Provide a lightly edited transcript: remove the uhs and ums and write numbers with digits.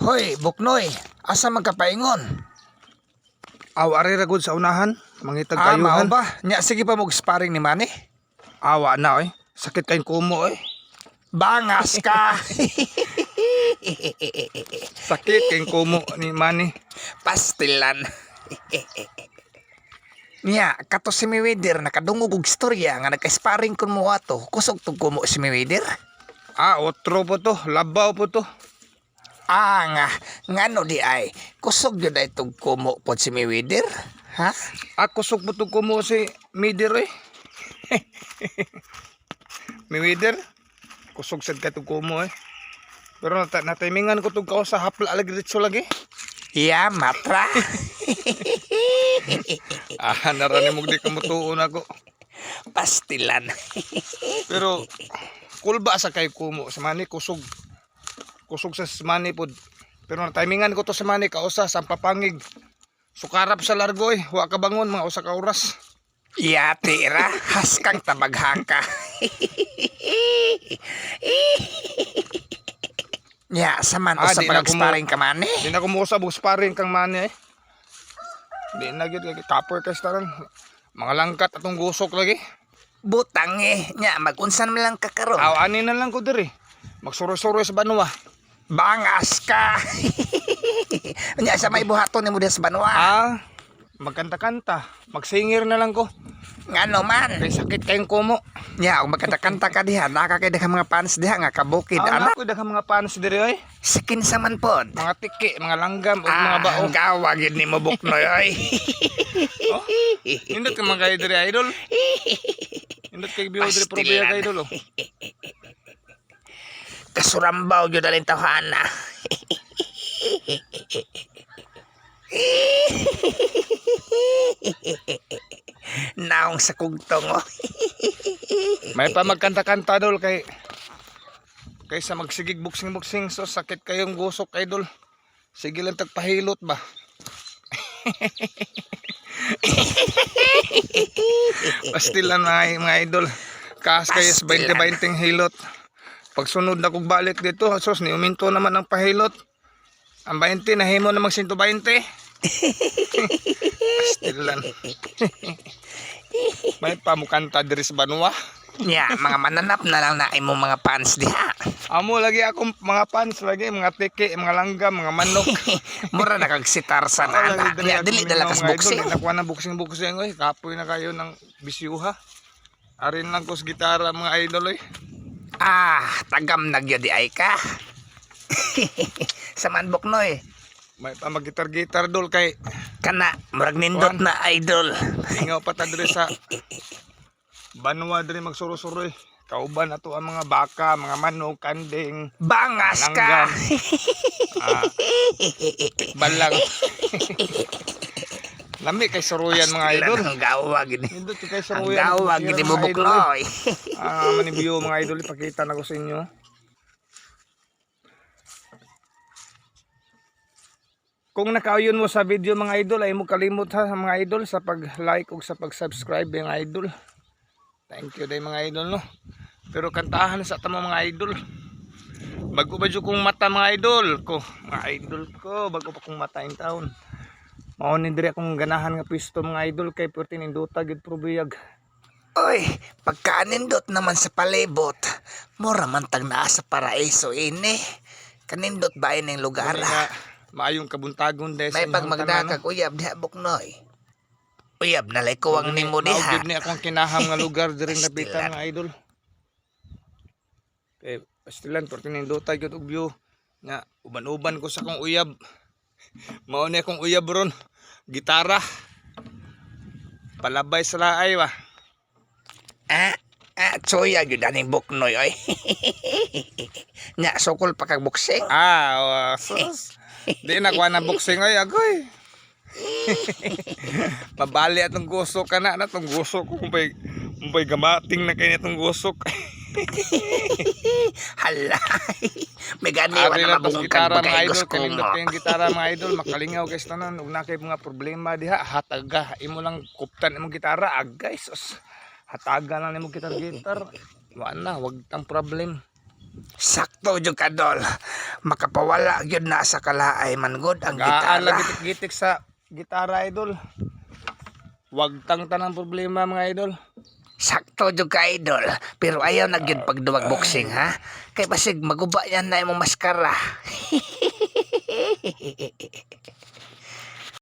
Hoy, Buknoy, asa man ka paingon? Aw, ari ra gud sa unahan, mangitag Ah, mao kayuhan. ba? Nya sige pa mo sparring ni Manny? Awa na oy. Sakit kayong kumo oy. Bangas ka. Sakit kayong kumo ni Manny. Pastilan. Nya, kato si Mayweather nakadungog og istorya nga nagka-sparring kun mo ato. Kusog tug kumo si Mayweather. Ah, otro po to, labaw po to. Ah, nga, ngano di ay, kusog yun ay tug kumo pod si Mayweather? Ha? Ah, kusog po to kumo si Mider oy. Miwider. Kusog sad ka tug kumo eh. Pero natimingan ko tug kao sa hapla lagi diretso lagi. Ya, matra. Ah, narani mo di kamutuon ako. Pastilan. Pero kulba sa kay kumo sa Manny kusog. Kusog sa Manny pod. Pero natimingan ko to sa Manny kausa sa papangig. Sukarap sa largo eh, wa ka bangon mga usa ka oras. Ya, tira. Haskang tabaghaka. Nya, sa man Ah, usa di pa na kumo- sparring ka man eh. Di na kumuusab og sparring kang Manny eh. Di na gyud kay kapoy kay taran. Mga langkat atong gusok lagi. Butang eh. Nya, magunsan man lang ka karon. Aw ani na lang ko diri. Magsuro-suro sa banwa. Bangas ka. Nya, sa may buhaton nimo diha sa banwa. Ah, magkanta-kanta, magsingir na lang ko. Ngano man. Kay sakit kayong kumo. Nya, kung magkanta-kanta ka diha, naka kay daghang mga fans diha nga kabukid Ah, ana. ako daghang mga fans diri oy. Sa kinsa man pod. Mga tiki, mga langgam ug mga Ah, bao. ang gawa gyud nimo Buknoy oy. Oh, Indot ka man kayo diri idol. Indot kay biyo diri Pastilan. probiya idol oh. Kasurambaw gyud alin tawhana. Naong sa kugtong oh. May pa magkanta-kanta dol kay kaysa magsigig boxing-boxing so sakit kayong gusok idol. Sige lang tagpahilot ba. Pastilan mga idol. Kaas kayo sa Pastilan. 20-20 hilot. Pagsunod na kog balik dito, sos ni uminto naman ang pahilot. Ang 20 nahimo namang 120. Pastilan. May pamukanta diri sa Banwa. Nya, mga mananap na lang na imong mga fans diha. Amo lagi akong mga fans lagi, mga tiki, mga langgam, mga manok. Mura na kag sitar sa Ako lagi nana. diri Nya, akong dili dala mingaw, kas mga idol. boxing. Di nakuha ng boxing boxing oy. Kapoy na kayo ng bisyuha. Arin lang ko sa gitara mga idol oy. Ah, tagam na gyud di ay ka. Sa man Buknoy. May pa magitar-gitar dol kay Kana, murag nindot Kuan. na idol. ingaw pa ta diri sa Banwa diri magsuro-suroy. Kauban ato ang mga baka, mga manok, kanding, Bangas ka. langgam. Ah, balang. Lami kay suruyan mga idol. Ang gawa gini. Nindot kay Ang suruyan. gawa gini mo mga idol, eh. Buknoy. Ah, manibyo mga idol, ipakita na ko sa inyo. Kung nakauyon mo sa video mga idol, ay mo kalimot ha mga idol sa pag-like ug sa pag-subscribe mga idol. Thank you day mga idol no. Pero kantahan sa tamo mga idol. Bago ba jud kong mata mga idol ko, mga idol ko, bago pa kong mata in taon. Mao ni diri akong ganahan nga pisto mga idol kay perti nindota gid probiyag. Oy, pagkaanindot naman sa palibot, mura man tag naa sa paraiso ini. Kanindot ba ining lugar? Dili nga maayong kabuntagon dahil May sa inyong tanan, no? pagmagdakag uyab diha Buknoy. Uyab na lay kuwang nimo Mao diha. gyud ni akong kinaham nga lugar diri lapitan Pastilan. nga idol. Kay pastilan perti nindota gyud og view nga uban-uban ko sa akong uyab. Mao ni akong uyab ron. Gitara. Palabay sa laay ba. Ah, ah, tsoya gyud aning Buknoy oy. Nya sukol pa kag boxing. Ah, oh, sus. Di na kuha na boxing ay agoy. Mabali atong gusok ka na atong gusok ko kumpay gamating na kay nitong gusok. Hala. May gani Ari wa na lang tos mabungkag gitara mga pagkaigos idol, ko kanindot mo. kayong gitara mga idol, makalingaw guys tanan, ug na kay mga problema diha, hataga, imo lang kuptan imong gitara, agay sus. Hataga lang nimo gitar gitar. Wa na, wag tang problem. Sakto jud ka, Dol. Makapawala gyud na sa kalaay man gud ang Gaan gitara. lang gitik-gitik sa gitara, idol. Wag tang tanang problema, mga idol. Sakto jud ka, idol. Pero ayaw na gyud pagduwag boxing, ha. Kay basig maguba yan na imong maskara.